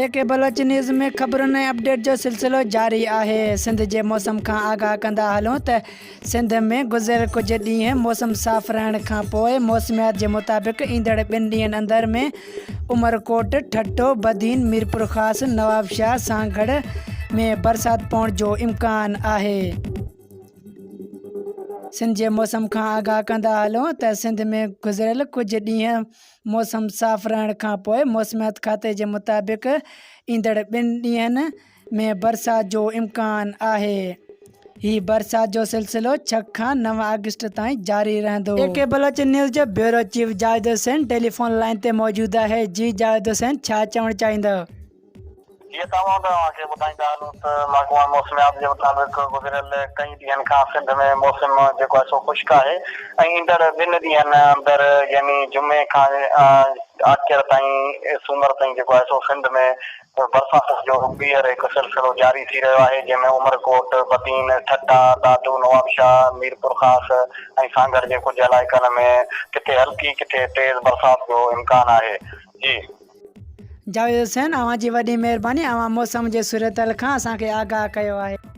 اي ڪي Baloch news ۾ خبرن ۽ update جو سلسلو جاري آهي. سنڌ جي موسم کان آگاهه ڪندا هلون ته سنڌ ۾ گذريل ڪجهه ڏينهن موسم صاف رهڻ کان پوء موسميات جي مطابق ايندڙ ٻن ڏينهن اندر ۾ عمرڪوٽ، ٺٽو، بدين، ميرپورخاص، نوابشاهه، سانگهڙ ۾ برسات پوڻ جو امڪان آهي. سنڌ جي موسم کان آگاهه ڪندا هلون ته سنڌ ۾ گذريل ڪجهه ڏينهن موسم صاف رهڻ کانپوء موسميات کاتي جي مطابق ايندڙ ٻن ڏينهن ۾ برسات جو امڪان آهي. هي برسات جو سلسلو ڇهه کان نو آگسٽ تائين جاري رهندو. اي ڪي بلوچ نيوز جو bureau chief Javed Hussain telephone line تي موجود آهي جي جاويد حسين ڇا چوڻ چاهيندؤ؟ جيئن ته اوهان به اوهان کي ٻڌائيندا هلون ته محڪمه موسميات جي مطابق گذريل ڪئين ڏينهن کان سنڌ ۾ موسم جيڪو آهي سو خشڪ آهي ۽ ايندڙ ٻن ڏينهن اندر يعني جمعي کان آچر تائين سومر تائين جيڪو آهي سو سنڌ ۾ برساتن جو ٻيهر هڪ سلسلو جاري ٿي رهيو آهي جنهن ۾ عمرڪوٽ، بدين، ٺٽا، دادو، نوابشاهه، ميرپورخاص ۽ سانگهڙ جي ڪجهه علائقن ۾ ڪٿي هلڪي ڪٿي تيز برسات جو امڪان آهي. جي. جاويد حسين اوهان جي وڏي مهرباني اوهان موسم جي صورتحال کان اسان کي آگاهه ڪيو آهي.